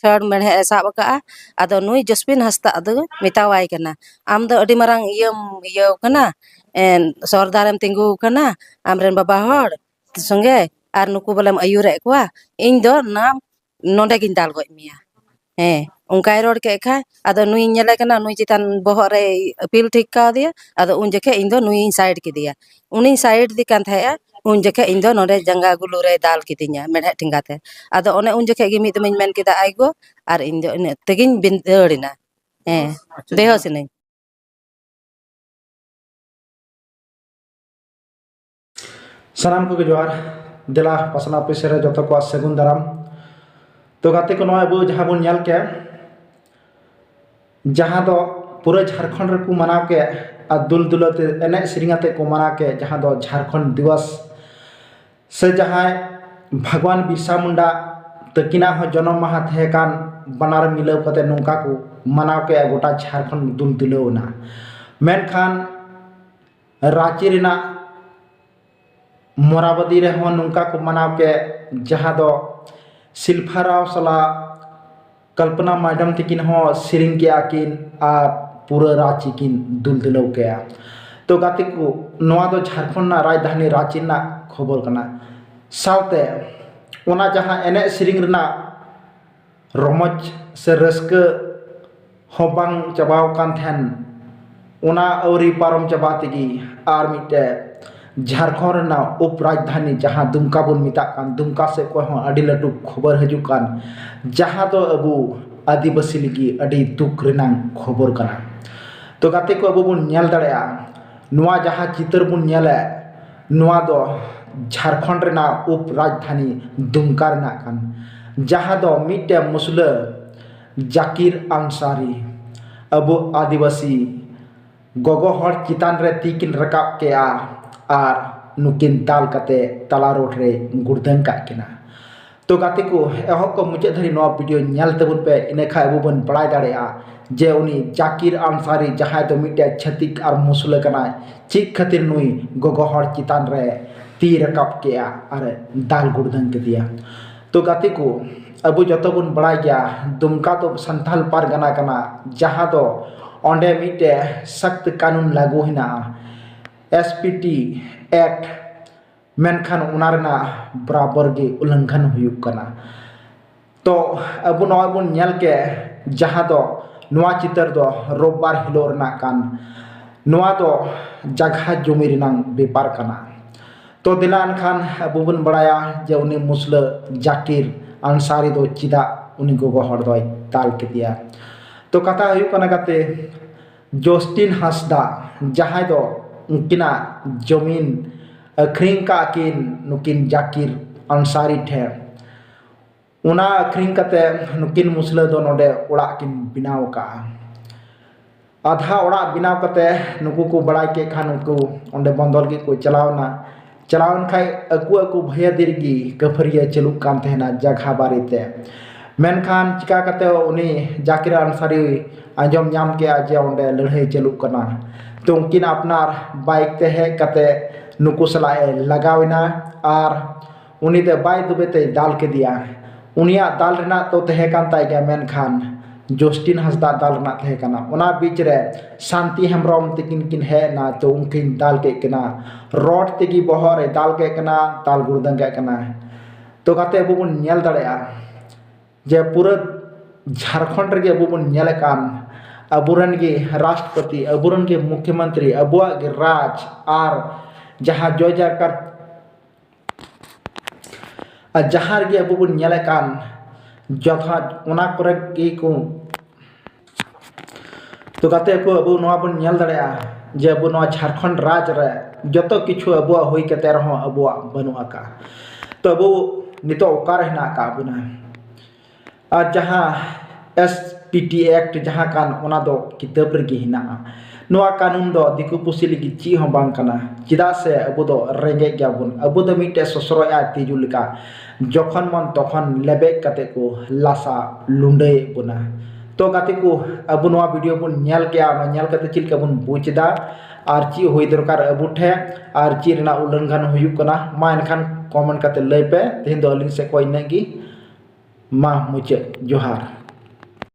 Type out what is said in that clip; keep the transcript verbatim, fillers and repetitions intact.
ᱪᱷᱟᱹᱲ ᱢᱮᱲᱦᱮᱫ ᱮ ᱥᱟᱵ ᱟᱠᱟᱫᱼᱟ᱾ ᱟᱫᱚ ᱱᱩᱭ ᱡᱚᱥᱵᱤᱱ ᱦᱟᱸᱥᱫᱟ ᱫᱚ ᱢᱮᱛᱟᱣᱟᱭ ᱠᱟᱱᱟ, "ᱟᱢ ᱫᱚ ᱟᱹᱰᱤ ᱢᱟᱨᱟᱝ ᱤᱭᱟᱹᱢ ᱤᱭᱟᱹᱣ ᱠᱟᱱᱟ, ᱮᱸ, ᱥᱚᱨᱫᱟᱨᱮᱢ ᱛᱤᱸᱜᱩ ᱟᱠᱟᱱᱟ, ᱟᱢᱨᱮᱱ ᱵᱟᱵᱟ ᱦᱚᱲ ᱥᱚᱸᱜᱮ ᱟᱨ ᱱᱩᱠᱩ ᱵᱚᱞᱮᱢ ᱟᱹᱭᱩᱨᱮᱫ ᱠᱚᱣᱟ, ᱤᱧ ᱫᱚ ᱱᱟ ᱱᱚᱸᱰᱮ ᱜᱤᱧ ᱫᱟᱞ ᱜᱚᱡ ᱢᱮᱭᱟ᱾" ᱦᱮᱸ, ᱚᱱᱠᱟᱭ ᱨᱚᱲ ᱠᱮᱫ ᱠᱷᱟᱡ, ᱟᱫᱚ ᱱᱩᱭᱤᱧ ᱧᱮᱞᱮ ᱠᱟᱱᱟ, ᱱᱩᱭ ᱪᱮᱛᱟᱱ ᱵᱚᱦᱚᱜ ᱨᱮ ᱟᱹᱯᱤᱞ ᱴᱷᱤᱠ ᱠᱟᱣᱫᱮᱭᱟ᱾ ᱟᱫᱚ ᱩᱱ ᱡᱚᱠᱷᱮᱡ ᱤᱧ ᱫᱚ ᱱᱩᱭᱤᱧ ᱥᱟᱭᱤᱰ ᱠᱮᱫᱮᱭᱟ᱾ ᱩᱱᱤᱧ ᱥᱟᱭᱤᱰ ᱫᱮ ᱠᱟᱱ ᱛᱟᱦᱮᱸᱜᱼᱟ, ᱩᱱ ᱡᱚᱠᱷᱮᱡ ᱤᱧ ᱫᱚ ᱱᱚᱰᱮ ᱡᱟᱸᱜᱟ ᱜᱩᱞᱩ ᱨᱮᱭ ᱫᱟᱞ ᱠᱤᱫᱤᱧᱟ ᱢᱮᱲᱦᱮᱫ ᱴᱷᱮᱸᱜᱟ ᱛᱮ᱾ ᱟᱫᱚ ᱚᱱᱮ ᱩᱱ ᱡᱚᱠᱷᱮᱡ ᱜᱮ ᱢᱤᱫ ᱫᱚᱢᱤᱧ ᱢᱮᱱ ᱠᱮᱫᱟ, "ᱟᱭᱜᱳ", ᱟᱨ ᱤᱧ ᱫᱚ ᱤᱱᱟᱹᱜ ᱛᱮᱜᱤᱧ ᱵᱤᱱᱫᱟᱹᱲ ᱮᱱᱟ᱾ ᱦᱮᱸ, ᱵᱮᱦᱳᱥ ᱮᱱᱟᱹᱧ᱾ ᱥᱟᱱᱟᱢ ᱠᱚᱜᱮ ᱡᱚᱦᱟᱨ᱾ ᱫᱮᱞᱟ ᱯᱟᱥᱱᱟᱣ ᱯᱤᱪᱷᱮ ᱨᱮ ᱡᱚᱛᱚ ᱠᱚᱣᱟᱜ ᱥᱟᱹᱜᱩᱱ ᱫᱟᱨᱟᱢ᱾ ᱛᱚ ᱜᱟᱛᱮ ᱠᱚ, ᱱᱚᱣᱟ ᱟᱵᱚ ᱡᱟᱦᱟᱸ ᱵᱚᱱ ᱧᱮᱞ ᱠᱮᱫ, ᱡᱟᱦᱟᱸ ᱫᱚ ᱯᱩᱨᱟᱹ ᱡᱷᱟᱲᱠᱷᱚᱸᱰ ᱨᱮᱠᱚ ᱢᱟᱱᱟᱣ ᱠᱮᱫ ᱟᱨ ᱫᱩᱞ ᱫᱩᱞᱟᱹᱣ ᱛᱮ ᱮᱱᱮᱡ ᱥᱮᱨᱮᱧ ᱟᱛᱮ ᱠᱚ ᱢᱟᱱᱟᱣ ᱠᱮᱫ, ᱡᱟᱦᱟᱸ ᱫᱚ ᱡᱷᱟᱲᱠᱷᱚᱸᱰ ᱫᱤᱵᱚᱥ ᱥᱮ ᱡᱟᱦᱟᱸᱭ ᱵᱷᱟᱜᱽᱣᱟᱱ ᱵᱤᱨᱥᱟ ᱢᱩᱱᱰᱟ ᱛᱟᱹᱠᱤᱱᱟᱜ ᱦᱚᱸ ᱡᱚᱱᱚᱢ ᱢᱟᱦᱟ ᱛᱟᱦᱮᱸ ᱠᱟᱱ, ᱵᱟᱱᱟᱨ ᱢᱤᱞᱟᱹᱣ ᱠᱟᱛᱮ ᱱᱚᱝᱠᱟ ᱠᱚ ᱢᱟᱱᱟᱣ ᱠᱮᱫᱼᱟ, ᱜᱚᱴᱟ ᱡᱷᱟᱲᱠᱷᱚᱸᱰ ᱫᱩᱞ ᱫᱩᱞᱟᱹᱣ ᱮᱱᱟ᱾ ᱢᱮᱱᱠᱷᱟᱱ ᱨᱟᱸᱪᱤ ᱨᱮᱱᱟᱜ ᱢᱚᱨᱟᱵᱟᱫᱤ ᱨᱮᱦᱚᱸ ᱱᱚᱝᱠᱟ ᱠᱚ ᱢᱟᱱᱟᱣ ᱠᱮᱫ, ᱡᱟᱦᱟᱸ ᱫᱚ ᱥᱤᱞᱯᱷᱟ ᱨᱟᱣ ᱥᱟᱞᱟᱜ ᱠᱚᱞᱯᱚᱱᱟ ᱢᱟᱰᱟᱢ ᱛᱟᱹᱠᱤᱱ ᱦᱚᱸ ᱥᱮᱨᱮᱧ ᱠᱮᱜᱼᱟ ᱠᱤᱱ ᱟᱨ ᱯᱩᱨᱟᱹ ᱨᱟᱸᱪᱤ ᱠᱤᱱ ᱫᱩᱞ ᱫᱩᱞᱟᱹᱣ ᱠᱮᱜᱼᱟ᱾ ᱛᱚ ᱜᱟᱛᱮ ᱠᱚ, ᱱᱚᱣᱟ ᱫᱚ ᱡᱷᱟᱲᱠᱷᱚᱸᱰ ᱨᱮᱱᱟᱜ ᱨᱟᱡᱽᱫᱷᱟᱱᱤ ᱨᱟᱸᱪᱤ ᱨᱮᱱᱟᱜ ᱠᱷᱚᱵᱚᱨ ᱠᱟᱱᱟ᱾ ᱥᱟᱶᱛᱮ ᱚᱱᱟ ᱡᱟᱦᱟᱸ ᱮᱱᱮᱡ ᱥᱮᱨᱮᱧ ᱨᱮᱱᱟᱜ ᱨᱚᱢᱚᱡᱽ ᱥᱮ ᱨᱟᱹᱥᱠᱟᱹ ᱦᱚᱸ ᱵᱟᱝ ᱪᱟᱵᱟᱣ ᱟᱠᱟᱱ ᱛᱟᱦᱮᱱ, ᱚᱱᱟ ᱟᱹᱣᱨᱤ ᱯᱟᱨᱚᱢ ᱪᱟᱵᱟ ᱛᱮᱜᱮ ᱟᱨ ᱢᱤᱫᱴᱮᱡ ᱡᱷᱟᱲᱠᱷᱚᱸᱰ ᱨᱮᱱᱟᱜ ᱩᱯ ᱨᱟᱡᱽᱫᱷᱟᱱᱤ ᱡᱟᱦᱟᱸ ᱫᱩᱢᱠᱟ ᱵᱚᱱ ᱢᱮᱛᱟᱜ ᱠᱟᱱ, ᱫᱩᱢᱠᱟ ᱥᱮᱫ ᱠᱷᱚᱱ ᱦᱚᱸ ᱟᱹᱰᱤ ᱞᱟᱹᱴᱩ ᱠᱷᱚᱵᱚᱨ ᱦᱤᱡᱩᱜ ᱠᱟᱱ, ᱡᱟᱦᱟᱸ ᱫᱚ ᱟᱵᱚ ᱟᱹᱫᱤᱵᱟᱹᱥᱤ ᱞᱟᱹᱜᱤᱫ ᱟᱹᱰᱤ ᱫᱩᱠ ᱨᱮᱱᱟᱜ ᱠᱷᱚᱵᱚᱨ ᱠᱟᱱᱟ᱾ ᱛᱚ ᱜᱟᱛᱮ ᱠᱚ, ᱟᱵᱚ ᱵᱚᱱ ᱧᱮᱞ ᱫᱟᱲᱮᱭᱟᱜᱼᱟ, ᱱᱚᱣᱟ ᱡᱟᱦᱟᱸ ᱪᱤᱛᱟᱹᱨ ᱵᱚᱱ ᱧᱮᱞᱮᱫ, ᱱᱚᱣᱟ ᱫᱚ ᱡᱷᱟᱲᱠᱷᱚᱸᱰ ᱨᱮᱱᱟᱜ ᱩᱯ ᱨᱟᱡᱽᱫᱷᱟᱱᱤ ᱫᱩᱢᱠᱟ ᱨᱮᱱᱟᱜ ᱠᱟᱱ, ᱡᱟᱦᱟᱸ ᱫᱚ ᱢᱤᱫᱴᱮᱱ ᱢᱩᱥᱞᱟᱹ ᱡᱟᱠᱤᱨ ᱟᱱᱥᱟᱨᱤ ᱟᱵᱚ ᱟᱹᱫᱤᱵᱟᱹᱥᱤ ᱜᱚᱜᱚ ᱦᱚᱲ ᱪᱮᱛᱟᱱ ᱨᱮ ᱛᱤ ᱠᱤᱱ ᱨᱟᱠᱟᱵ ᱠᱮᱜᱼᱟ ᱟᱨ ᱱᱩᱠᱤᱱ ᱫᱟᱞ ᱠᱟᱛᱮ ᱛᱟᱞᱟ ᱨᱳᱰ ᱨᱮ ᱜᱩᱲᱫᱟᱹᱝ ᱠᱟᱜ ᱠᱤᱱᱟ᱾ ᱛᱚ ᱜᱟᱛᱮ ᱠᱚ, ᱮᱦᱚᱵ ᱠᱚ ᱢᱩᱪᱟᱹᱫ ᱫᱷᱟᱹᱨᱤᱡ ᱱᱚᱣᱟ ᱵᱷᱤᱰᱤᱭᱳ ᱧᱮᱞ ᱛᱟᱵᱚᱱ ᱯᱮ, ᱤᱱᱟᱹ ᱠᱷᱟᱱ ᱟᱵᱚ ᱵᱚᱱ ᱵᱟᱲᱟᱭ ᱫᱟᱲᱮᱭᱟᱜᱼᱟ ᱡᱮ ᱩᱱᱤ ᱡᱟᱠᱤᱨ ᱟᱱᱥᱟᱨᱤ, ᱡᱟᱦᱟᱸᱭ ᱫᱚ ᱢᱤᱫᱴᱮᱡ ᱪᱷᱟᱹᱛᱤᱠ ᱟᱨ ᱢᱩᱥᱞᱟᱹ ᱠᱟᱱᱟᱭ, ᱪᱮᱫ ᱠᱷᱟᱹᱛᱤᱨ ᱱᱩᱭ ᱜᱚᱜᱚ ᱦᱚᱲ ᱪᱮᱛᱟᱱ ᱨᱮ ᱛᱤ ᱨᱟᱠᱟᱵ ᱠᱮᱜᱼᱟ ᱟᱨ ᱫᱟᱞ ᱜᱩᱲᱫᱟᱹᱝ ᱠᱮᱫᱮᱭᱟ᱾ ᱛᱚ ᱜᱟᱛᱮ ᱠᱚ, ᱟᱵᱚ ᱡᱚᱛᱚ ᱵᱚᱱ ᱵᱟᱲᱟᱭ ᱜᱮᱭᱟ, ᱫᱩᱢᱠᱟ ᱫᱚ ᱥᱟᱱᱛᱟᱞ ᱯᱟᱨᱜᱟᱱᱟ ᱠᱟᱱᱟ, ᱡᱟᱦᱟᱸ ᱫᱚ ᱚᱸᱰᱮ ᱢᱤᱫᱴᱮᱡ ᱥᱚᱠᱛ ᱠᱟᱹᱱᱩᱱ ᱞᱟᱹᱜᱩ ᱦᱮᱱᱟᱜᱼᱟ, S P T Act᱾ ᱢᱮᱱᱠᱷᱟᱱ ᱚᱱᱟ ᱨᱮᱱᱟᱜ ᱵᱚᱨᱟᱵᱚᱨ ᱜᱮ ᱩᱞᱞᱚᱝᱜᱷᱚᱱ ᱦᱩᱭᱩᱜ ᱠᱟᱱᱟ᱾ ᱛᱚ ᱟᱵᱚ ᱱᱚᱜᱼᱚᱭ ᱵᱚᱱ ᱧᱮᱞ ᱠᱮᱫ, ᱡᱟᱦᱟᱸ ᱫᱚ ᱱᱚᱣᱟ ᱪᱤᱛᱟᱹᱨ ᱫᱚ ᱨᱳᱵᱵᱟᱨ ᱦᱤᱞᱳᱜ ᱨᱮᱱᱟᱜ ᱠᱟᱱ, ᱱᱚᱣᱟ ᱫᱚ ᱡᱟᱜᱟ ᱡᱚᱢᱤ ᱨᱮᱱᱟᱜ ᱵᱮᱯᱟᱨ ᱠᱟᱱᱟ᱾ ᱛᱚ ᱫᱮᱞᱟ ᱮᱱᱠᱷᱟᱱ ᱟᱵᱚ ᱵᱚᱱ ᱵᱟᱲᱟᱭᱟ ᱡᱮ ᱩᱱᱤ ᱢᱩᱥᱞᱟᱹ ᱡᱟᱠᱤᱨ ᱟᱱᱥᱟᱨᱤ ᱫᱚ ᱪᱮᱫᱟᱜ ᱩᱱᱤ ᱜᱚᱜᱚ ᱦᱚᱲ ᱫᱚᱭ ᱫᱟᱞ ᱠᱮᱫᱮᱭᱟ? ᱛᱚ ᱠᱟᱛᱷᱟ ᱦᱩᱭᱩᱜ ᱠᱟᱱᱟ ᱜᱟᱛᱮ, ᱡᱚᱥᱴᱤᱱ ᱦᱟᱸᱥᱫᱟ, ᱡᱟᱦᱟᱸᱭ ᱫᱚ ᱩᱱᱠᱤᱱᱟᱜ ᱡᱚᱢᱤᱱ ᱟᱹᱠᱷᱨᱤᱧ ᱠᱟᱜ ᱠᱤᱱ ᱱᱩᱠᱤᱱ ᱡᱟᱠᱤᱨ ᱟᱱᱥᱟᱨᱤ ᱴᱷᱮᱱ, ᱚᱱᱟ ᱟᱹᱠᱷᱨᱤᱧ ᱠᱟᱛᱮ ᱱᱩᱠᱤᱱ ᱢᱩᱥᱞᱟᱹ ᱫᱚ ᱱᱚᱰᱮ ᱚᱲᱟᱜ ᱠᱤᱱ ᱵᱮᱱᱟᱣ ᱠᱟᱜᱼᱟ᱾ ᱟᱫᱷᱟ ᱚᱲᱟᱜ ᱵᱮᱱᱟᱣ ᱠᱟᱛᱮ ᱱᱩᱠᱩ ᱠᱚ ᱵᱟᱲᱟᱭ ᱠᱮᱫ ᱠᱷᱟᱱ, ᱩᱱᱠᱩ ᱚᱸᱰᱮ ᱵᱚᱱᱫᱚᱨ ᱜᱮ ᱠᱚ ᱪᱟᱞᱟᱣ ᱮᱱᱟ᱾ ᱪᱟᱞᱟᱣ ᱮᱱ ᱠᱷᱟᱡ ᱟᱠᱚ ᱟᱠᱚ ᱵᱷᱟᱹᱭᱟᱹᱫᱤ ᱨᱮᱜᱮ ᱠᱟᱹᱯᱷᱟᱹᱨᱤᱭᱟᱹ ᱪᱟᱹᱞᱩᱜ ᱠᱟᱱ ᱛᱟᱦᱮᱱᱟ ᱡᱟᱜᱟ ᱵᱟᱨᱮᱛᱮ᱾ ᱢᱮᱱᱠᱷᱟᱱ ᱪᱤᱠᱟ ᱠᱟᱛᱮ ᱩᱱᱤ ᱡᱟᱠᱤᱨ ᱟᱱᱥᱟᱨᱤ ᱟᱸᱡᱚᱢ ᱧᱟᱢ ᱠᱮᱜᱼᱟ ᱡᱮ ᱚᱸᱰᱮ ᱞᱟᱹᱲᱦᱟᱹᱭ ᱪᱟᱹᱞᱩᱜ ᱠᱟᱱᱟ᱾ ᱛᱚ ᱩᱱᱠᱤᱱ ᱟᱯᱱᱟᱨ ᱵᱟᱭᱤᱠ ᱛᱮ ᱦᱮᱡ ᱠᱟᱛᱮ ᱱᱩᱠᱩ ᱥᱟᱞᱟᱜ ᱮ ᱞᱟᱜᱟᱣ ᱮᱱᱟ ᱟᱨ ᱩᱱᱤ ᱫᱚ ᱵᱟᱭ ᱫᱩᱵᱮ ᱛᱮᱭ ᱫᱟᱞ ᱠᱮᱫᱮᱭᱟ᱾ ᱩᱱᱤᱭᱟᱜ ᱫᱟᱞ ᱨᱮᱱᱟᱜ ᱛᱚ ᱛᱟᱦᱮᱸ ᱠᱟᱱ ᱛᱟᱭ ᱜᱮᱭᱟ, ᱢᱮᱱᱠᱷᱟᱱ ᱡᱚᱥᱴᱤᱱ ᱦᱟᱸᱥᱫᱟ ᱫᱟᱞ ᱨᱮᱱᱟᱜ ᱛᱟᱦᱮᱸ ᱠᱟᱱᱟ᱾ ᱚᱱᱟ ᱵᱤᱪ ᱨᱮ ᱥᱟᱱᱛᱤ ᱦᱮᱢᱵᱨᱚᱢ ᱛᱤᱠᱤᱱ ᱠᱤᱱ ᱦᱮᱡ ᱮᱱᱟ, ᱛᱚ ᱩᱱᱠᱤᱱ ᱫᱟᱞ ᱠᱮᱫ ᱠᱤᱱᱟ, ᱨᱚᱰ ᱛᱮᱜᱮ ᱵᱚᱦᱚᱜ ᱨᱮ ᱫᱟᱞ ᱠᱮᱫ ᱠᱤᱱᱟ, ᱫᱟᱞ ᱜᱩᱲᱫᱟᱹᱝ ᱠᱮᱫ ᱠᱤᱱᱟ᱾ ᱛᱚ ᱜᱟᱛᱮ, ᱟᱵᱚ ᱵᱚᱱ ᱧᱮᱞ ᱫᱟᱲᱮᱭᱟᱜᱼᱟ ᱡᱮ ᱯᱩᱨᱟᱹ ᱡᱷᱟᱲᱠᱷᱚᱸᱰ ᱨᱮᱜᱮ ᱟᱵᱚ ᱵᱚᱱ ᱧᱮᱞᱮᱫ ᱠᱟᱱ, ᱟᱵᱚᱨᱮᱱ ᱜᱮ ᱨᱟᱥᱴᱨᱚᱯᱚᱛᱤ, ᱟᱵᱚᱨᱮᱱ ᱜᱮ ᱢᱩᱠᱷᱭᱚᱢᱚᱱᱛᱨᱤ, ᱟᱵᱚᱣᱟᱜ ᱜᱮ ᱨᱟᱡᱽ ᱟᱨ ᱡᱟᱦᱟᱸ ᱡᱚᱭ ᱡᱟᱨᱠᱟᱨ ᱟᱨ ᱡᱟᱦᱟᱸ ᱨᱮᱜᱮ ᱟᱵᱚ ᱵᱚᱱ ᱧᱮᱞᱮᱫ ᱠᱟᱱ, ᱡᱚᱛᱷᱟᱛ ᱚᱱᱟ ᱠᱚᱨᱮ ᱜᱮ ᱠᱚ᱾ ᱛᱚ ᱜᱟᱛᱮ ᱠᱚ, ᱟᱵᱚ ᱱᱚᱣᱟ ᱵᱚᱱ ᱧᱮᱞ ᱫᱟᱲᱮᱭᱟᱜᱼᱟ ᱡᱮ ᱟᱵᱚ ᱱᱚᱣᱟ ᱡᱷᱟᱲᱠᱷᱚᱸᱰ ᱨᱟᱡᱽ ᱨᱮ ᱡᱚᱛᱚ ᱠᱤᱪᱷᱩ ᱟᱵᱚᱣᱟᱜ ᱦᱩᱭ ᱠᱟᱛᱮ ᱨᱮᱦᱚᱸ ᱟᱵᱚᱣᱟᱜ ᱵᱟᱹᱱᱩᱜ ᱟᱠᱟᱫᱼᱟ᱾ ᱛᱚ ᱟᱵᱚ ᱱᱤᱛᱚᱜ ᱚᱠᱟᱨᱮ ᱦᱮᱱᱟᱜ ᱟᱠᱟᱫ ᱵᱚᱱᱟ? ᱟᱨ ᱡᱟᱦᱟᱸ S P T Act ᱡᱟᱦᱟᱸ ᱠᱟᱱ, ᱚᱱᱟ ᱫᱚ ᱠᱤᱛᱟᱹᱵ ᱨᱮᱜᱮ ᱦᱮᱱᱟᱜᱼᱟ᱾ ᱱᱚᱣᱟ ᱠᱟᱹᱱᱩᱱ ᱫᱚ ᱫᱤᱠᱩ ᱯᱩᱥᱤ ᱞᱟᱹᱜᱤᱫ ᱪᱮᱫ ᱦᱚᱸ ᱵᱟᱝ ᱠᱟᱱᱟ, ᱪᱮᱫᱟᱜ ᱥᱮ ᱟᱵᱚ ᱫᱚ ᱨᱮᱸᱜᱮᱡ ᱜᱮᱭᱟᱵᱚᱱ᱾ ᱟᱵᱚ ᱫᱚ ᱢᱤᱫᱴᱮᱡ ᱥᱚᱥᱨᱚᱡ ᱟᱨ ᱛᱤᱡᱩ ᱞᱮᱠᱟ, ᱡᱚᱠᱷᱚᱱ ᱢᱚᱱ ᱛᱚᱠᱷᱚᱱ ᱞᱮᱵᱮᱫ ᱠᱟᱛᱮ ᱠᱚ ᱞᱟᱥᱟ ᱞᱩᱸᱰᱟᱹᱭᱮᱫ ᱵᱚᱱᱟ᱾ ᱛᱚ ᱜᱟᱛᱮ ᱠᱚ, ᱟᱵᱚ ᱱᱚᱣᱟ video ᱵᱚᱱ ᱧᱮᱞ ᱠᱮᱜᱼᱟ, ᱚᱱᱟ ᱧᱮᱞ ᱠᱟᱛᱮ ᱪᱮᱫ ᱞᱮᱠᱟ ᱵᱚᱱ ᱵᱩᱡᱽ ᱮᱫᱟ ᱟᱨ ᱪᱮᱫ ᱦᱩᱭ ᱫᱚᱨᱠᱟᱨ ᱟᱵᱚ ᱴᱷᱮᱱ ᱟᱨ ᱪᱮᱫ ᱨᱮᱱᱟᱜ ᱩᱞᱞᱚᱝᱜᱷᱚᱱ ᱦᱩᱭᱩᱜ ᱠᱟᱱᱟ, ᱢᱟ ᱮᱱᱠᱷᱟᱱ comment ᱠᱟᱛᱮ ᱞᱟᱹᱭ ᱯᱮ᱾ ᱛᱮᱦᱮᱧ ᱫᱚ ᱟᱹᱞᱤᱧ ᱥᱮᱫ ᱠᱷᱚᱱ ᱤᱱᱟᱹᱜ ᱜᱮ᱾ ᱢᱟ ᱢᱩᱪᱟᱹᱫ ᱡᱚᱦᱟᱨ᱾